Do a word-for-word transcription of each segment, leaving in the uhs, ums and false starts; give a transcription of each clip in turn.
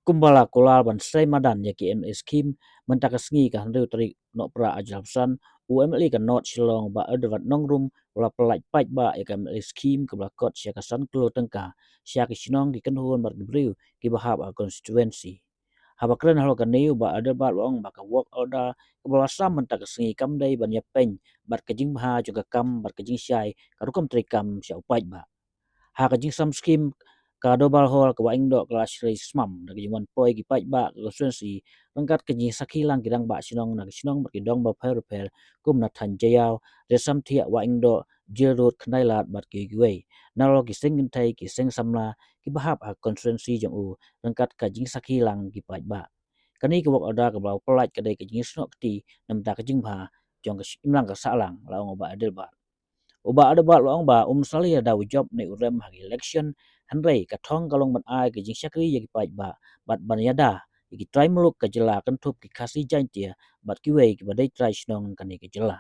Kumba la kular ban sei madan ïa ki M L A scheme, mynta ka sngi ka hynriew tarik Nohprah arhajar arphew san, u M L A ka North Shillong Bah Adelbert Nongrum u la pyllait paidbah ïa ka M L A scheme kaba la kot sha ka san klur tyngka sha ki shnong, ki kynhun bad ki briew kiba hap ha constituency. Haba kren halor kane, u Bah Adelbert u ong ba ka work order kaba la sam mynta ka sngi kam dei ban ïapeiñ bad ka jingbha jong ka kam bad ka jingshai ka rukom treikam sha u paidbah. Ha ka jingsam scheme, ka Dobor Hall ka Wahingdoh ka la shlei smam da ka jingwan poi ki paidbah ka constituency ryngkat ka jingsakhi lang ki rangbah shnong na ki shnong bad ki dong bapher bapher kum na Thaiñ Jaïaw, Riatsamthiah, Wahingdoh, Jail Road, Khyndailad bad kiwei kiwei. Nalor ki seng kynthei, ki seng samla kiba hap ha constituency jong u ryngkat ka jingsakhi lang ki paidbah. Kane ka work order kaba la pyllait ka dei ka jingsnoh kti na bynta ka jingbha jong ka imlang ka sahlang, la ong u Bah Adelbert. U Bah Adelbert u ong ba um sa leh da u jop ne u rem ha ki election, hynrei ka thong ka long ban ai ka jingshakri ïa ki paidbah bad ban ïada ïa ki trai muluk ka jylla kynthup ki Khasi Jaiñtia bad kiwei kiba dei trai shnong kane ka jylla.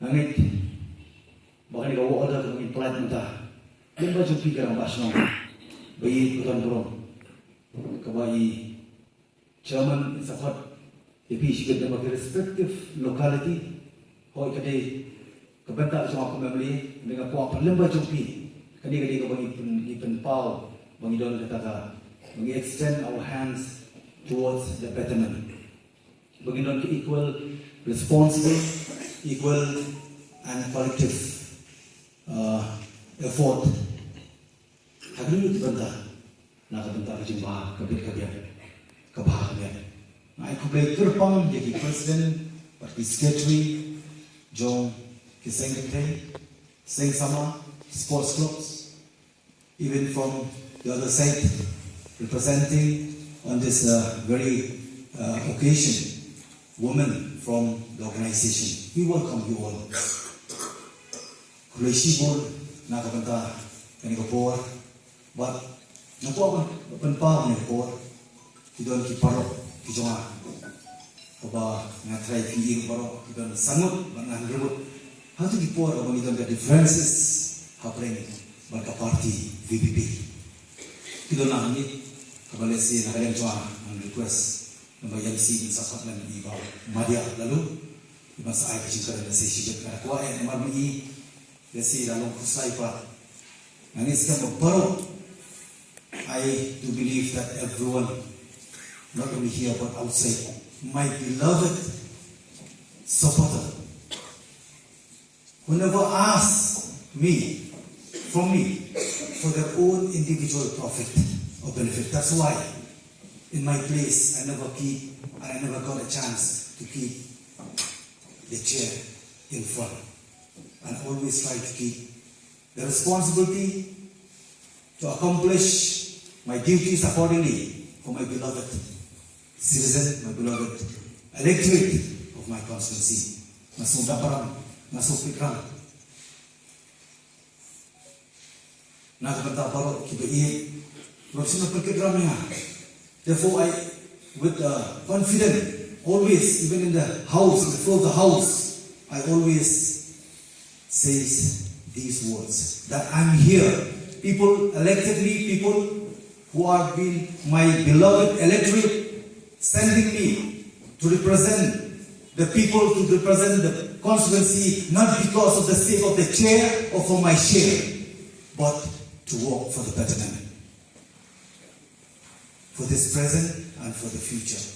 Nga ngeit ba kane ka work order kaba ngi pyllait mynta, lyngba jong phi ki rangbah shnong ba ïeit ba don burom, kaba i Chairman in sa khot ïa phi shibit lyngba ki respective locality. Hooid, ka dei ka bynta jong nga kum M L A, hynrei nga kwah ban lyngba jong phi, kane ka dei kaba ngi pyn, ngi pynpaw ba ngi don kata ka, ba ngi extend our hands towards the betterment, ba ngi don ka equal responsible, equal and collective, uh, effort. Ha kine ki bynta, na ka bynta ka jingbha ka bit ka biang, ka bha ka biang. Nga ai khublei kyrpang ïa ki president bad ki secretary jong ki seng kynthei, seng samla, sports clubs, even from the other side, representing on this, uh, very, uh, occasion, women from the organization. We welcome you all. Khublei shibun na ka bynta kane ka por. Bad nga kwah ban pynpaw kane ka por. Ki don ki paralok ki jong nga, kaba nga trai phi ïohi paralok, ki don sanngut bad nga hynriew ngut. Hato ki por kaba ngi don ka differences hapdeng bad ka party V P P. Ki don na hangne, kaba lehse na ka liang jong nga ngan request Namar ïa lehse ngin sa khot lem i Bah Madia Laloo, i ban sa ai ka jingkren lehse shibit. Nga da kwah eh namar ma i lehse i la long khuslai pat. Nga ngeit skhem ba baroh, I do believe that everyone, not only here but outside, my beloved supporter, who never ask me, from me, for their own individual profit or benefit. That's why, in my place, I never keep, and I never got a chance to keep the chair in front. And I always try to keep the responsibility to accomplish my duties accordingly for my beloved citizen, my beloved electorate of my constituency. Nga sngewdap param, nga sngewpyrkhat. Na ka bynta baroh kiba ïeit, baroh kiba pyrkhat ïa nga. Therefore, I, with, uh, confidence, always, even in the house, in the floor of the house, I always says these words, that I'm here. People elected me, people who have been my beloved electorate, sending me to represent the people, to represent the constituency, not because of the shape of the chair or for my share, but to work for the betterment, for this present and for the future.